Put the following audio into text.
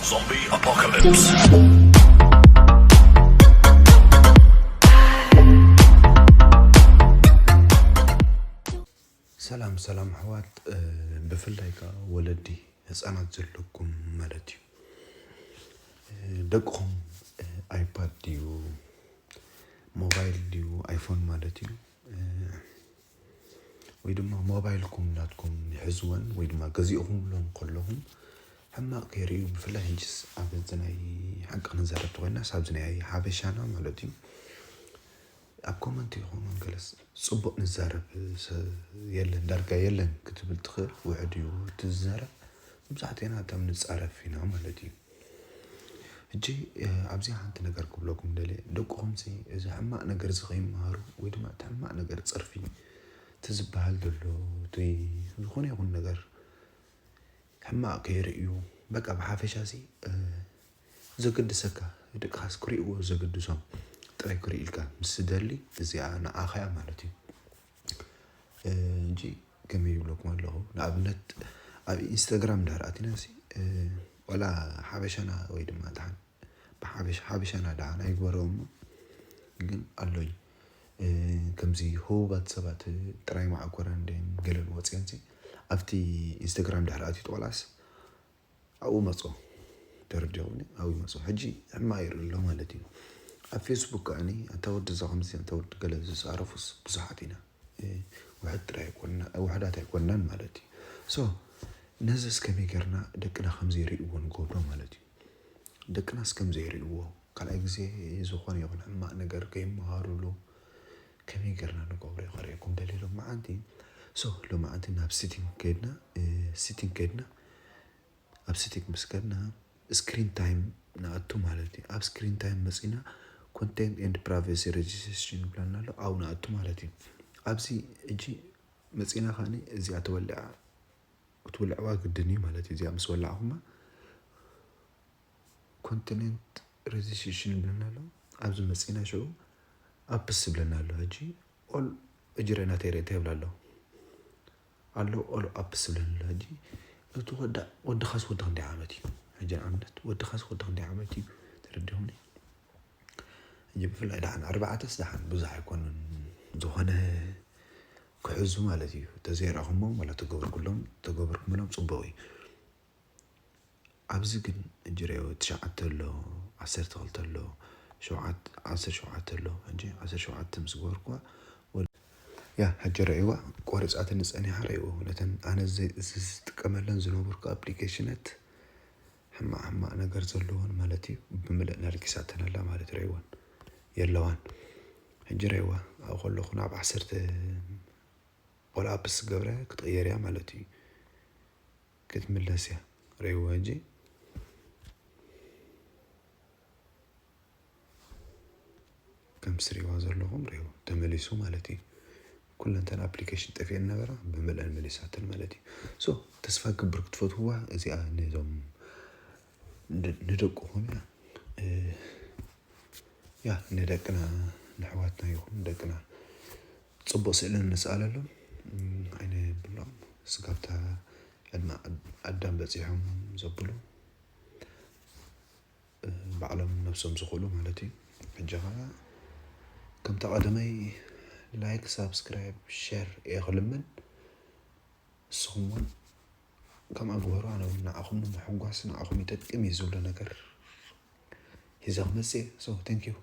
Zombie apocalypse. ሰላም ሰላም ኣሕዋት፣ ብፍላይ ከዓ ወለዲ ህፃናት ዘለኩም ማለት እዩ። ደቅኹም ኣይፓድ ድዩ ሞባይል ድዩ ኣይፎን ማለት እዩ፣ ወይ ድማ ሞባይልኩም ናትኩም ይሕዝወን ወይ ድማ ገዚእኹምሎም ከለኹም ሕማቕ ከይርእዩ፣ ብፍላይ ሕጅስ ኣብዚ ናይ ሓቂ ክንዛረብ ተኮይናስ ኣብዚ ናይ ሓበሻና ማለት እዩ። ኣብ ኮመንት ይኹን ገለስ ፅቡቕ ንዛረብ የለን፣ ዳርጋ የለን ክትብል ትኽእል። ውሕድ እዩ እቲ ዝዛረብ፣ መብዛሕትኤና እቶም ንፃረፍ ኢና ማለት እዩ። ሕጂ ኣብዚ ሓንቲ ነገር ክብለኩም ደልየ፣ ደቅኹምሲ እዚ ሕማቕ ነገር እዚ ከይመሃሩ ወይ ድማ እቲ ሕማቕ ነገር ፅርፊ እቲ ዝበሃል ዘሎ እቲ ዝኾነ ይኹን ነገር ሕማቕ ከይርእዩ፣ በቃ ብሓፈሻ ሲ ዘገድሰካ ደቅኻስ ክርእይዎ ዘገድሶም ጥራይ ክርኢ ኢልካ ምስ ትደሊ፣ እዚኣ ንዓኻ እያ ማለት እዩ። እንጂ ከመይ ይብለኩም ኣለኹ፣ ንኣብነት ኣብ ኢንስታግራም እንድሕር ኣቲና ሲ ዋላ ሓበሻና ወይ ድማ ደሓን ብሓበሻ ሓበሻና ደሓን ኣይግበሮ እሞ፣ ግን ኣሎ እዩ። ከምዚ ህቡባት ሰባት ጥራይ ማዕኮራ እንደ ገለን ወፅየን ሲ ኣብቲ ኢንስታግራም ድሕር ኣትዩ ጥቕላስ ኣብኡ መፅኦ። ተረዲኹኒ ኣብኡ መፅኦ። ሕጂ ሕማቕ ይርኢ ኣሎ ማለት እዩ። ኣብ ፌስቡክ ከዓኒ ኣታ ወዲ እዛ ከምዚ ኣታ ወዲ ገለ ዝፃረፉስ ብዙሓት ኢና። ውሕድ ጥራይ ኣይኮንና ውሕዳት ኣይኮንናን ማለት እዩ። ሶ ነዚስ ከመይ ጌርና ደቅና ከምዘይርእይዎ ንገብሮ ማለት እዩ። ደቅናስ ከምዘይርእይዎ ካልኣይ ግዜ ዝኾነ ይኹን ሕማቕ ነገር ከይመሃሩሉ ከመይ ጌርና ንገብሮ ከርእየኩም ደልየ ሎመዓንቲ። ሶ ሎመዓንቲ ናብ ሲቲንግ ከይድና ሲቲንግ ከይድና ኣብ ሲቲንግ ምስ ከድና ስክሪን ታይም ንኣቱ ማለት እዩ። ኣብ ስክሪን ታይም መፂና ኮንቴንት ኤንድ ፕራይቬሲ ሬጅስትሬሽን ይብለና ኣሎ፣ ኣብኡ ንኣቱ ማለት እዩ። ኣብዚ እጂ መፂና ከዓኒ እዚኣ ተወልዓ ክትውልዕዋ ግድን እዩ ማለት እዩ። እዚኣ ምስ ወላዕኹማ ኮንቴንት ሬጅስትሬሽን ይብለና ኣሎ። ኣብዚ መፂና ሽዑ ኣፕስ ይብለና ኣሎ። ሕጂ ኦል እጅረ ናተይ ርእየ እንታይ ይብላ ኣሎ ኣሎ ኦል ኣፕስ ይብለና ኣሎ። ሕጂ እቲ ወዳ ወድኻስ ወዲ ክንደይ ዓመት እዩ? ሕጂ ንኣብነት ወድኻስ ወዲ ክንደይ ዓመት እዩ? ተረዲኹምኒ? ሕጂ ብፍላይ ደሓን ኣርባዕተስ ደሓን ብዙሕ ኣይኮኑን ዝኾነ ክሕዙ ማለት እዩ። ተዘይረእኹሞም ዋላ ተገበርኩሎም ተገበርኩምሎም ፅቡቕ እዩ። ኣብዚ ግን ሕጂ ርእዮ ትሽዓተ ኣሎ፣ ዓሰርተ ክልተ ኣሎ፣ ሸውዓተ ዓሰርተ ሸውዓተ ኣሎ። ሕጂ ዓሰርተ ሸውዓተ ምስ ገበርኩዋ ወል ያ ሕጂ ርእይዋ ቆሪፃትኒ ፀኒሓ ርእይዎ። ነተን ኣነ ዚ- ዚ- ዝጥቀመለን ዝነበርኩ ኣፕሊኬሽነት ሕማቕ ሕማቕ ነገር ዘለዎን ማለት እዩ ብምልእ ነርጊሳተን ኣላ ማለት ርእይወን የለዋን። ሕጂ ርእይዋ ኣብኡ ከለኹ ናብ ዓሰርተ ኦል ኣፕስ ገብረ ክትቕየር እያ ማለት እዩ። ክትምለስ እያ ርእይዎ ሕጂ ከም ስሪዋ ዘለኹም ርእይዎ ተመሊሱ ማለት እዩ። ኩለንተን ኣፕሊኬሽን ጠፊኤን ነበራ ብምልአን መሊሳተን ማለት እዩ። ሶ ተስፋ ክብር ክትፈትውዋ እዚኣ ነዞም ንደቅኹም እያ ያ ንደቅና ንሕዋትና ይኹን ደቅና ፅቡቅ ስእሊ ንስኣለሎም ኣይነብሎም። ስጋብታ ዕድመ ኣዳም በፂሖም ዘብሉ ባዕሎም ነብሶም ዝኽእሉ ማለት እዩ። ሕጂ ከዓ ከምታ ቀደመይ ላይክ ሳብስክራይብ ሸር እየ ክልምን። ንስኹም እውን ከምኣ ግበሩ። ኣነ እውን ንዓኹም ንምሕጓስ ንዓኹም ይጠቅም እዩ ዝብሎ ነገር ሒዘ ክመፅእ እየ። So thank you።